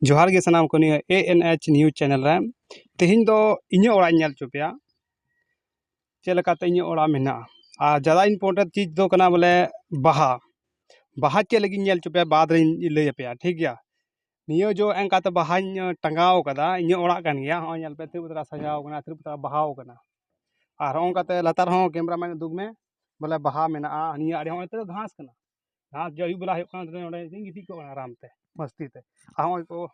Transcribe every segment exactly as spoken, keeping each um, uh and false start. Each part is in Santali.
ᱡᱚᱦᱟᱨ ᱜᱮ ᱥᱟᱱᱟᱢ ᱠᱚ ᱱᱤᱭᱟᱹ A N H News Channel ᱨᱮ᱾ ᱛᱮᱦᱮᱧ ᱫᱚ ᱤᱧᱟᱹᱜ ᱚᱲᱟᱜ ᱤᱧ ᱧᱮᱞ ᱦᱚᱪᱚ ᱯᱮᱭᱟ, ᱪᱮᱫ ᱞᱮᱠᱟᱛᱮ ᱤᱧᱟᱹᱜ ᱚᱲᱟᱜ ᱢᱮᱱᱟᱜᱼᱟ᱾ ᱟᱨ ᱡᱟᱫᱟ important ᱪᱤᱡᱽ ᱫᱚ ᱠᱟᱱᱟ ᱵᱚᱞᱮ ᱵᱟᱦᱟ᱾ ᱵᱟᱦᱟ ᱪᱮᱫ ᱞᱟᱹᱜᱤᱫ ᱤᱧ ᱧᱮᱞ ᱦᱚᱪᱚ ᱯᱮᱭᱟ, ᱵᱟᱫᱽ ᱨᱮᱧ ᱞᱟᱹᱭ ᱟᱯᱮᱭᱟ, ᱴᱷᱤᱠ ᱜᱮᱭᱟ? ᱱᱤᱭᱟᱹ ᱡᱚ ᱮᱱᱠᱟᱛᱮ ᱵᱟᱦᱟᱧ ᱴᱟᱸᱜᱟᱣ ᱠᱟᱫᱟ, ᱤᱧᱟᱹᱜ ᱚᱲᱟᱜ ᱠᱟᱱ ᱜᱮᱭᱟ᱾ ᱦᱚᱸᱜᱼᱚᱭ ᱧᱮᱞ ᱯᱮ, ᱛᱤᱱᱟᱹᱜ ᱵᱟᱛᱨᱟ ᱥᱟᱡᱟᱣ ᱠᱟᱱᱟ, ᱛᱤᱱᱟᱹᱜ ᱵᱟᱛᱨᱟ ᱵᱟᱦᱟᱣ ᱠᱟᱱᱟ᱾ ᱟᱨ ᱦᱚᱸᱜᱼᱚ ᱱᱚᱝᱠᱟᱛᱮ ᱞᱟᱛᱟᱨ ᱦᱚᱸ cameraman ᱩᱫᱩᱜᱽ ᱢᱮ, ᱵᱚᱞᱮ ᱵᱟᱦᱟ ᱢᱮᱱᱟᱜᱼᱟ᱾ ᱱᱤᱭᱟᱹ ᱟᱲᱮ ᱦᱚᱸᱜᱼᱚᱭ ᱛᱮᱫᱚ ᱜᱷᱟᱥ ᱠᱟᱱᱟ, ᱜᱷᱟᱥ ᱡᱮ ᱟᱹᱭᱩᱵ ᱵᱮᱞᱟ ᱦᱩᱭᱩᱜ ᱠᱟᱱᱟ, ᱱᱚᱰᱮ ᱜᱤᱛᱤᱡ ᱠᱚᱜ ᱠᱟᱱᱟ ᱟᱨᱟᱢ ᱛᱮ, ᱢᱟᱹᱥᱛᱤ ᱛᱮ᱾ ᱟᱨ ᱦᱚᱸᱜᱼᱚᱭ ᱠᱚ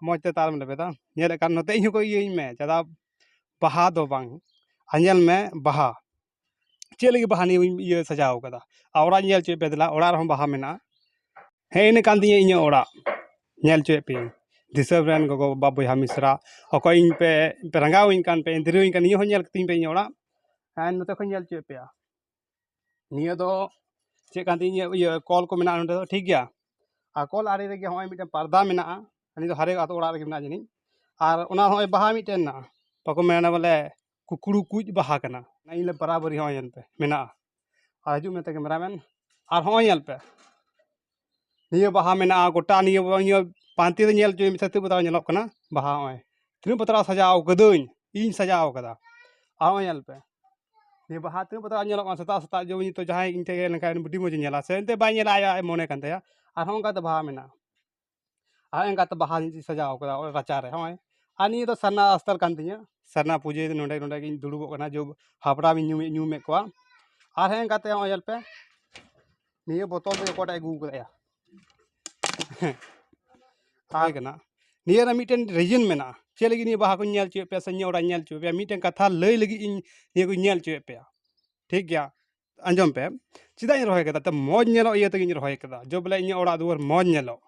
ᱢᱚᱡᱽ ᱛᱮ ᱛᱟᱨᱮᱢ ᱞᱮᱵᱮᱫᱟ, ᱧᱮᱞᱮᱫ ᱠᱟᱱ ᱱᱚᱛᱮ ᱤᱧ ᱦᱚᱸᱠᱚ ᱤᱭᱟᱹᱧ ᱢᱮ, ᱡᱟᱫᱟ ᱵᱟᱦᱟ ᱫᱚ ᱵᱟᱝ᱾ ᱟᱨ ᱧᱮᱞ ᱢᱮ ᱵᱟᱦᱟ, ᱪᱮᱫ ᱞᱟᱹᱜᱤᱫ ᱵᱟᱦᱟ ᱱᱤᱭᱟᱹ ᱤᱭᱟᱹ ᱥᱟᱡᱟᱣ ᱠᱟᱫᱟ? ᱟᱨ ᱚᱲᱟᱜ ᱧᱮᱞ ᱦᱚᱪᱚᱭᱮᱫ ᱯᱮ ᱫᱮᱞᱟ, ᱚᱲᱟᱜ ᱨᱮᱦᱚᱸ ᱵᱟᱦᱟ ᱢᱮᱱᱟᱜᱼᱟ᱾ ᱦᱮᱸ, ᱤᱱᱟᱹ ᱠᱟᱱ ᱛᱤᱧᱟᱹ ᱤᱧᱟᱹᱜ ᱚᱲᱟᱜ, ᱧᱮᱞ ᱦᱚᱪᱚᱭᱮᱫ ᱯᱮᱭᱟᱹᱧ᱾ ᱫᱤᱥᱚᱢ ᱨᱮᱱ ᱜᱚᱜᱚ ᱵᱟᱵᱟ ᱵᱚᱭᱦᱟ ᱢᱤᱥᱨᱟ, ᱚᱠᱚᱭ ᱤᱧ ᱯᱮ, ᱯᱮ ᱨᱟᱸᱜᱟᱣᱤᱧ ᱠᱟᱱ, ᱯᱮ ᱮᱸᱫᱽᱨᱟᱹᱣᱤᱧ ᱠᱟᱱ, ᱱᱤᱭᱟᱹ ᱦᱚᱸ ᱧᱮᱞ ᱠᱟᱛᱮᱧ ᱯᱮ ᱤᱧᱟᱹᱜ ᱚᱲᱟᱜ᱾ ᱦᱮᱸ, ᱱᱚᱛᱮ ᱠᱷᱚᱱ ᱧᱮᱞ ᱦᱚᱪᱚᱭᱮᱫ ᱯᱮᱭᱟ᱾ ᱱᱤᱭᱟᱹ ᱫᱚ ᱪᱮᱫ ᱠᱟᱱ ᱛᱤᱧᱟᱹ, ᱤᱭᱟᱹ, ᱠᱚᱞ ᱠᱚ ᱢᱮᱱᱟᱜᱼᱟ ᱱᱚᱸᱰᱮ ᱫᱚ, ᱴᱷᱤᱠ ᱜᱮᱭᱟ᱾ ᱟᱨ ᱠᱚᱞ ᱟᱲᱮ ᱨᱮᱜᱮ ᱦᱚᱸᱜᱼᱚᱭ ᱢᱤᱫᱴᱮᱱ ᱯᱟᱨᱫᱟ ᱢᱮᱱᱟᱜᱼᱟ, ᱩᱱᱤ ᱫᱚ ᱦᱟᱨᱮ ᱟᱛᱳ ᱚᱲᱟᱜ ᱨᱮᱜᱮ ᱢᱮᱱᱟᱜᱼᱟ ᱡᱟᱹᱱᱤᱡ᱾ ᱟᱨ ᱚᱱᱟ ᱦᱚᱸᱜᱼᱚᱭ ᱵᱟᱦᱟ ᱢᱤᱫᱴᱮᱱ ᱢᱮᱱᱟᱜᱼᱟ, ᱵᱟᱠᱚ ᱢᱮᱱᱟ ᱵᱚᱞᱮ ᱠᱩᱠᱲᱩ ᱠᱩᱡ ᱵᱟᱦᱟ ᱠᱟᱱᱟ, ᱤᱧ ᱞᱮ ᱵᱟᱨᱟᱵᱟᱨᱤ ᱦᱚᱸᱜᱼᱚᱭ ᱧᱮᱞ ᱯᱮ ᱢᱮᱱᱟᱜᱼᱟ᱾ ᱟᱨ ᱦᱤᱡᱩᱜ ᱢᱮ ᱛᱮ cameraman, ᱟᱨ ᱦᱚᱸᱜᱼᱚᱭ ᱧᱮᱞ ᱯᱮ, ᱱᱤᱭᱟᱹ ᱵᱟᱦᱟ ᱢᱮᱱᱟᱜᱼᱟ ᱜᱚᱴᱟ, ᱱᱤᱭᱟᱹ, ᱱᱤᱭᱟᱹ ᱯᱟᱱᱛᱮ ᱫᱚ ᱧᱮᱞ ᱦᱚᱪᱚᱭ ᱢᱮ, ᱥᱟᱹᱛᱩ ᱯᱟᱛᱲᱟ ᱧᱮᱞᱚᱜ ᱠᱟᱱᱟ ᱵᱟᱦᱟ᱾ ᱦᱚᱸᱜᱼᱚᱭ ᱛᱤᱱᱟᱹᱜ ᱯᱟᱛᱲᱟ ᱥᱟᱡᱟᱣ ᱠᱟᱹᱫᱟᱹᱧ, ᱤᱧ ᱥᱟᱡᱟᱣ ᱠᱟᱫᱟ᱾ ᱟᱨ ᱦᱚᱸᱜᱼᱚᱭ ᱧᱮᱞ ᱯᱮ, ᱱᱤᱭᱟᱹ ᱵᱟᱦᱟ ᱛᱤᱱᱟᱹᱜ ᱯᱟᱛᱲᱟ ᱧᱮᱞᱚᱜ ᱠᱟᱱᱟ ᱥᱮᱛᱟᱜ ᱥᱮᱛᱟᱜ, ᱡᱮ ᱩᱱᱤ ᱛᱚ ᱡᱟᱦᱟᱸᱭ ᱤᱧ ᱴᱷᱮᱱ ᱜᱮ ᱞᱮᱱᱠᱷᱟᱱ ᱟᱹᱰᱤ ᱢᱚᱡᱽ ᱮ ᱧᱮᱞᱟ, ᱥᱮ ᱮᱱᱛᱮ ᱵᱟᱭ ᱧᱮᱞᱟ, ᱟᱭᱟᱜ ᱢᱚᱱᱮ ᱠᱟᱱ ᱛᱟᱭᱟ᱾ ᱟᱨ ᱦᱚᱸᱜᱼᱚ ᱱᱚᱝᱠᱟ ᱛᱮ ᱵᱟᱦᱟ ᱢᱮᱱᱟᱜᱼᱟ᱾ ᱟᱨ ᱮᱱᱠᱟ ᱛᱮ ᱵᱟᱦᱟᱧ ᱥᱟᱡᱟᱣ ᱠᱟᱫᱟ ᱚᱲᱟᱜ ᱨᱟᱪᱟ ᱨᱮ᱾ ᱦᱚᱸᱜᱼᱚᱭ, ᱟᱨ ᱱᱤᱭᱟᱹ ᱫᱚ ᱥᱟᱨᱱᱟ ᱟᱥᱛᱟᱞ ᱠᱟᱱ ᱛᱤᱧᱟᱹ, ᱥᱟᱨᱱᱟ ᱯᱩᱡᱟᱹ ᱱᱚᱸᱰᱮ, ᱱᱚᱸᱰᱮ ᱜᱤᱧ ᱫᱩᱲᱩᱵᱚᱜ ᱠᱟᱱᱟ, ᱡᱚ ᱦᱟᱯᱲᱟᱢᱤᱧ ᱧᱩᱢ, ᱧᱩᱢᱮᱫ ᱠᱚᱣᱟ᱾ ᱟᱨ ᱦᱮᱸ ᱮᱱᱠᱟ ᱛᱮ ᱦᱚᱸᱜᱼᱚᱭ ᱧᱮᱞ ᱯᱮ, ᱱᱤᱭᱟᱹ ᱵᱚᱛᱚᱞ ᱫᱚ ᱚᱠᱚᱭᱴᱟᱜ ᱟᱹᱜᱩ ᱠᱟᱫᱟ ᱭᱟ? ᱛᱟᱦᱮᱸ ᱠᱟᱱᱟ᱾ ᱱᱤᱭᱟᱹ ᱨᱮ ᱢᱤᱫᱴᱮᱱ reason ᱢᱮᱱᱟᱜᱼᱟ, ᱪᱮᱫ ᱞᱟᱹᱜᱤᱫ ᱱᱤᱭᱟᱹ ᱵᱟᱦᱟ ᱠᱚᱧ ᱧᱮᱞ ᱦᱚᱪᱚᱭᱮᱫ ᱯᱮᱭᱟ ᱥᱮ ᱤᱧᱟᱹᱜ ᱚᱲᱟᱜ ᱤᱧ ᱧᱮᱞ ᱦᱚᱪᱚᱭᱮᱫ ᱯᱮᱭᱟ, ᱢᱤᱫᱴᱮᱱ ᱠᱟᱛᱷᱟ ᱞᱟᱹᱭ ᱞᱟᱹᱜᱤᱫ ᱤᱧ ᱱᱤᱭᱟᱹ ᱠᱚᱧ ᱧᱮᱞ ᱦᱚᱪᱚᱭᱮᱫ ᱯᱮᱭᱟ᱾ ᱴᱷᱤᱠ ᱜᱮᱭᱟ, ᱟᱸᱡᱚᱢ ᱯᱮ, ᱪᱮᱫᱟᱜ ᱤᱧ ᱨᱚᱦᱚᱭ ᱠᱟᱫᱟ? ᱛᱚ ᱢᱚᱡᱽ ᱧᱮᱞᱚᱜ ᱤᱭᱟᱹ ᱛᱮᱜᱮᱧ ᱨᱚᱦᱚᱭ ᱠᱟᱫᱟ, ᱡᱚ ᱵᱚᱞᱮ ᱤᱧᱟᱹᱜ ᱚᱲᱟᱜ ᱫᱩᱣᱟᱹᱨ ᱢᱚᱡᱽ ᱧᱮᱞᱚᱜ᱾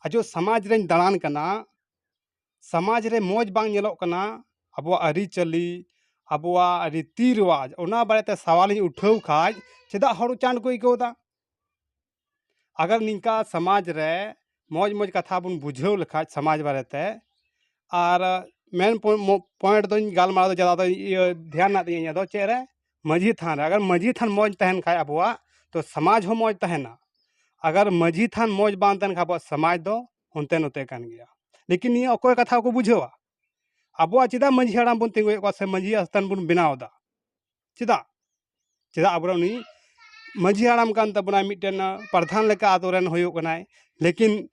ᱟᱡᱚ ᱥᱚᱢᱟᱡᱽ ᱨᱮᱧ ᱫᱟᱬᱟᱱ ᱠᱟᱱᱟ, ᱥᱚᱢᱟᱡᱽ ᱨᱮ ᱢᱚᱡᱽ ᱵᱟᱝ ᱧᱮᱞᱚᱜ ᱠᱟᱱᱟ, ᱟᱵᱚᱣᱟᱜ ᱟᱹᱨᱤᱪᱟᱹᱞᱤ, ᱟᱵᱚᱣᱟᱜ ᱨᱤᱛᱤ ᱨᱮᱣᱟᱡᱽ, ᱚᱱᱟ ᱵᱟᱨᱮᱛᱮ ᱥᱟᱣᱟᱞᱤᱧ ᱩᱴᱷᱟᱹᱣ ᱠᱷᱟᱡ ᱪᱮᱫᱟᱜ ᱦᱚᱲ ᱪᱟᱸᱰ ᱠᱚ ᱟᱹᱭᱠᱟᱹᱣ ᱮᱫᱟ? ᱟᱜᱟᱨ ᱱᱤᱝᱠᱟ ᱥᱚᱢᱟᱡᱽ ᱨᱮ ᱢᱚᱡᱽ ᱢᱚᱡᱽ ᱠᱟᱛᱷᱟ ᱵᱚᱱ ᱵᱩᱡᱷᱟᱹᱣ ᱞᱮᱠᱷᱟᱡ ᱥᱚᱢᱟᱡᱽ ᱵᱟᱨᱮᱛᱮ, ᱟᱨ main point ᱫᱚᱧ ᱜᱟᱞᱢᱟᱨᱟᱣ ᱫᱚ ᱡᱟᱫᱟ ᱫᱚ ᱤᱭᱟᱹ ᱫᱷᱮᱭᱟᱱ ᱨᱮᱱᱟᱜ ᱛᱤᱧᱟᱹ ᱤᱧᱟᱹᱜ ᱫᱚ ᱪᱮᱫ ᱨᱮ, ᱢᱟᱹᱡᱷᱤ ᱛᱷᱟᱱ ᱨᱮ᱾ ᱟᱜᱟᱨ ᱢᱟᱹᱡᱷᱤ ᱛᱷᱟᱱ ᱢᱚᱡᱽ ᱛᱟᱦᱮᱱ ᱠᱷᱟᱡ ᱟᱵᱚᱣᱟᱜ, ᱛᱚ ᱥᱚᱢᱟᱡᱽ ᱦᱚᱸ ᱢᱚᱡᱽ ᱛᱟᱦᱮᱱᱟ᱾ ᱟᱜᱟᱨ ᱢᱟᱹᱡᱷᱤ ᱛᱷᱟᱱ ᱢᱚᱡᱽ ᱵᱟᱝ ᱛᱟᱦᱮᱱ ᱠᱷᱟᱡ ᱟᱵᱚᱣᱟᱜ ᱥᱚᱢᱟᱡᱽ ᱫᱚ ᱦᱚᱱᱛᱮ ᱱᱚᱛᱮ ᱠᱟᱱ ᱜᱮᱭᱟ᱾ ᱞᱮᱠᱤᱱ ᱱᱤᱭᱟᱹ ᱚᱠᱚᱭ ᱠᱟᱛᱷᱟ ᱠᱚ ᱵᱩᱡᱷᱟᱹᱣᱟ? ᱟᱵᱚᱣᱟᱜ ᱪᱮᱫᱟᱜ ᱢᱟᱹᱡᱷᱤ ᱦᱟᱲᱟᱢ ᱵᱚᱱ ᱛᱤᱸᱜᱩᱭᱮᱫ ᱠᱚᱣᱟ ᱥᱮ ᱢᱟᱹᱡᱷᱤ ᱟᱥᱛᱟᱱ ᱵᱚᱱ ᱵᱮᱱᱟᱣ ᱮᱫᱟ? ᱪᱮᱫᱟᱜ? ᱪᱮᱫᱟᱜ ᱟᱵᱚᱨᱮᱱ ᱩᱱᱤ ᱢᱟᱹᱡᱷᱤ ᱦᱟᱲᱟᱢ ᱠᱟᱱ ᱛᱟᱵᱚᱱᱟᱭ, ᱢᱤᱫᱴᱮᱱ ᱯᱨᱚᱫᱷᱟᱱ ᱞᱮᱠᱟ ᱟᱛᱳ ᱨᱮᱱ ᱦᱩᱭᱩᱜ ᱠᱟᱱᱟᱭ, ᱞᱮᱠᱤᱱ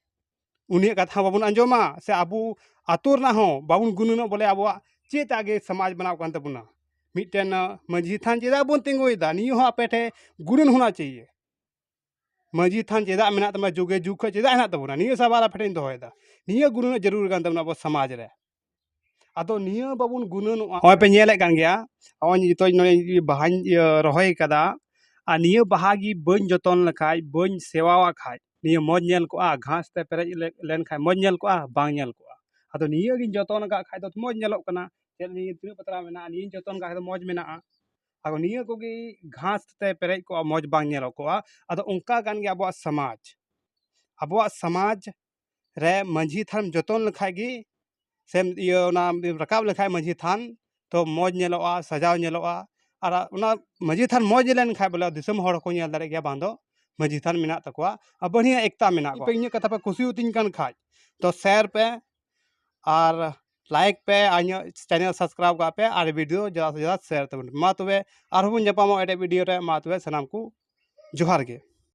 ᱩᱱᱤᱭᱟᱜ ᱠᱟᱛᱷᱟ ᱦᱚᱸ ᱵᱟᱵᱚᱱ ᱟᱸᱡᱚᱢᱟ ᱥᱮ ᱟᱵᱚ ᱟᱛᱳ ᱨᱮᱱᱟᱜ ᱦᱚᱸ ᱵᱟᱵᱚᱱ ᱜᱩᱱᱟᱹᱱᱚᱜ, ᱵᱚᱞᱮ ᱟᱵᱚᱣᱟᱜ ᱪᱮᱫ ᱟᱜᱮ ᱥᱚᱢᱟᱡᱽ ᱵᱮᱱᱟᱣ ᱠᱟᱱ ᱛᱟᱵᱚᱱᱟ᱾ ᱢᱤᱫᱴᱮᱱ ᱢᱟᱹᱡᱷᱤ ᱛᱷᱟᱱ ᱪᱮᱫᱟᱜ ᱵᱚᱱ ᱛᱤᱸᱜᱩᱭᱮᱫᱟ, ᱱᱤᱭᱟᱹ ᱦᱚᱸ ᱟᱯᱮ ᱴᱷᱮᱱ ᱜᱩᱱᱟᱹᱱ ᱦᱚᱱᱟ ᱪᱟᱦᱤᱭᱮ᱾ ᱢᱟᱹᱡᱷᱤ ᱛᱷᱟᱱ ᱪᱮᱫᱟᱜ ᱢᱮᱱᱟᱜ ᱛᱟᱢᱟ, ᱡᱩᱜᱮ ᱡᱩᱜᱽ ᱠᱷᱚᱱ ᱪᱮᱫᱟᱜ ᱦᱮᱱᱟᱜ ᱛᱟᱵᱚᱱᱟ, ᱱᱤᱭᱟᱹ ᱥᱟᱵᱟᱞ ᱟᱯᱮ ᱴᱷᱮᱱ ᱤᱧ ᱫᱚᱦᱚᱭᱮᱫᱟ᱾ ᱱᱤᱭᱟᱹ ᱜᱩᱱᱟᱹᱱᱚᱜ ᱡᱟᱹᱨᱩᱲ ᱠᱟᱱ ᱛᱟᱵᱚᱱᱟ ᱟᱵᱚ ᱥᱚᱢᱟᱡᱽ ᱨᱮ᱾ ᱟᱫᱚ ᱱᱤᱭᱟᱹ ᱵᱟᱵᱚᱱ ᱜᱩᱱᱟᱹᱱᱚᱜᱼᱟ᱾ ᱱᱚᱜᱼᱚᱭ ᱯᱮ ᱧᱮᱞᱮᱫ ᱠᱟᱱ ᱜᱮᱭᱟ, ᱱᱚᱜᱼᱚᱭ ᱱᱤᱛᱚᱜ ᱱᱚᱰᱮ ᱵᱟᱦᱟᱧ, ᱤᱭᱟᱹ, ᱨᱚᱦᱚᱭ ᱠᱟᱫᱟ, ᱟᱨ ᱱᱤᱭᱟᱹ ᱵᱟᱦᱟ ᱜᱮ ᱵᱟᱹᱧ ᱡᱚᱛᱚᱱ ᱞᱮᱠᱷᱟᱡ, ᱵᱟᱹᱧ ᱥᱮᱵᱟᱣᱟᱜ ᱠᱷᱟᱡ, ᱱᱤᱭᱟᱹ ᱢᱚᱡᱽ ᱧᱮᱞ ᱠᱚᱜᱼᱟ? ᱜᱷᱟᱥ ᱛᱮ ᱯᱮᱨᱮᱡ ᱞᱮ-, ᱞᱮᱱᱠᱷᱟᱡ ᱢᱚᱡᱽ ᱧᱮᱞ ᱠᱚᱜᱼᱟ? ᱵᱟᱝ ᱧᱮᱞ ᱠᱚᱜᱼᱟ᱾ ᱟᱫᱚ ᱱᱤᱭᱟᱹ ᱜᱤᱧ ᱡᱚᱛᱚᱱ ᱟᱠᱟᱫ ᱠᱷᱟᱡ ᱫᱚ ᱢᱚᱡᱽ ᱧᱮᱞᱚᱜ ᱠᱟᱱᱟ᱾ ᱪᱮᱫ ᱱᱤᱭᱟᱹ ᱛᱤᱱᱟᱹᱜ ᱯᱟᱛᱲᱟ ᱢᱮᱱᱟᱜᱼᱟ, ᱱᱤᱭᱟᱹᱧ ᱡᱚᱛᱚᱱ ᱟᱠᱟᱫ ᱠᱷᱟᱡ ᱫᱚ ᱢᱚᱡᱽ ᱢᱮᱱᱟᱜᱼᱟ᱾ ᱟᱫᱚ ᱱᱤᱭᱟᱹ ᱠᱚᱜᱮ ᱜᱷᱟᱥ ᱛᱮ ᱯᱮᱨᱮᱡ ᱠᱚᱜᱼᱟ, ᱢᱚᱡᱽ ᱵᱟᱝ ᱧᱮᱞᱚᱜ ᱠᱚᱜᱼᱟ᱾ ᱟᱫᱚ ᱚᱱᱠᱟ ᱠᱟᱱ ᱜᱮᱭᱟ ᱟᱵᱚᱣᱟᱜ ᱥᱚᱢᱟᱡᱽ᱾ ᱟᱵᱚᱣᱟᱜ ᱥᱚᱢᱟᱡᱽ ᱨᱮ ᱢᱟᱹᱡᱷᱤ ᱛᱷᱟᱱ ᱡᱚᱛᱚᱱ ᱞᱮᱠᱷᱟᱡ ᱜᱮ, ᱥᱮᱢ ᱤᱭᱟᱹ ᱚᱱᱟ ᱨᱟᱠᱟᱵ ᱞᱮᱠᱷᱟᱡ ᱢᱟᱹᱡᱷᱤ ᱛᱷᱟᱱ, ᱛᱚ ᱢᱚᱡᱽ ᱧᱮᱞᱚᱜᱼᱟ, ᱥᱟᱡᱟᱣ ᱧᱮᱞᱚᱜᱼᱟ᱾ ᱟᱨ ᱚᱱᱟ ᱢᱟᱹᱡᱷᱤ ᱛᱷᱟᱱ ᱢᱚᱡᱽ ᱞᱮᱱᱠᱷᱟᱡ ᱵᱚᱞᱮ ᱫᱤᱥᱚᱢ ᱦᱚᱲ ᱦᱚᱸᱠᱚ ᱧᱮᱞ ᱫᱟᱲᱮᱭᱟᱜ ᱜᱮᱭᱟ, ᱵᱟᱝ ᱫᱚ ᱢᱟᱹᱡᱷᱤ ᱛᱷᱟᱱ ᱢᱮᱱᱟᱜ ᱛᱟᱠᱚᱣᱟ ᱟᱨ ᱵᱟᱹᱲᱤᱡ ᱮᱠᱛᱟ ᱢᱮᱱᱟᱜ ᱠᱚᱣᱟ᱾ ᱤᱧᱟᱹᱜ ᱠᱟᱛᱷᱟ ᱯᱮ ᱠᱩᱥᱤᱭᱟᱛᱤᱧ ᱠᱟᱱ ᱠᱷᱟᱡ, ᱛᱚ share ᱯᱮ ᱟᱨ like ᱯᱮ ᱟᱨ ᱤᱧᱟᱹᱜ channel subscribe ᱠᱟᱜ ᱯᱮ ᱟᱨ video ᱡᱟᱫᱟ ᱥᱮ ᱡᱟᱫᱟ share ᱛᱟᱵᱚᱱ ᱯᱮ᱾ ᱢᱟ ᱛᱚᱵᱮ ᱟᱨᱦᱚᱸ ᱵᱚᱱ ᱧᱟᱯᱟᱢᱚᱜᱼᱟ ᱮᱴᱟᱜ video ᱨᱮ᱾ ᱢᱟ ᱛᱚᱵᱮ ᱥᱟᱱᱟᱢ ᱠᱚ ᱡᱚᱦᱟᱨ ᱜᱮ᱾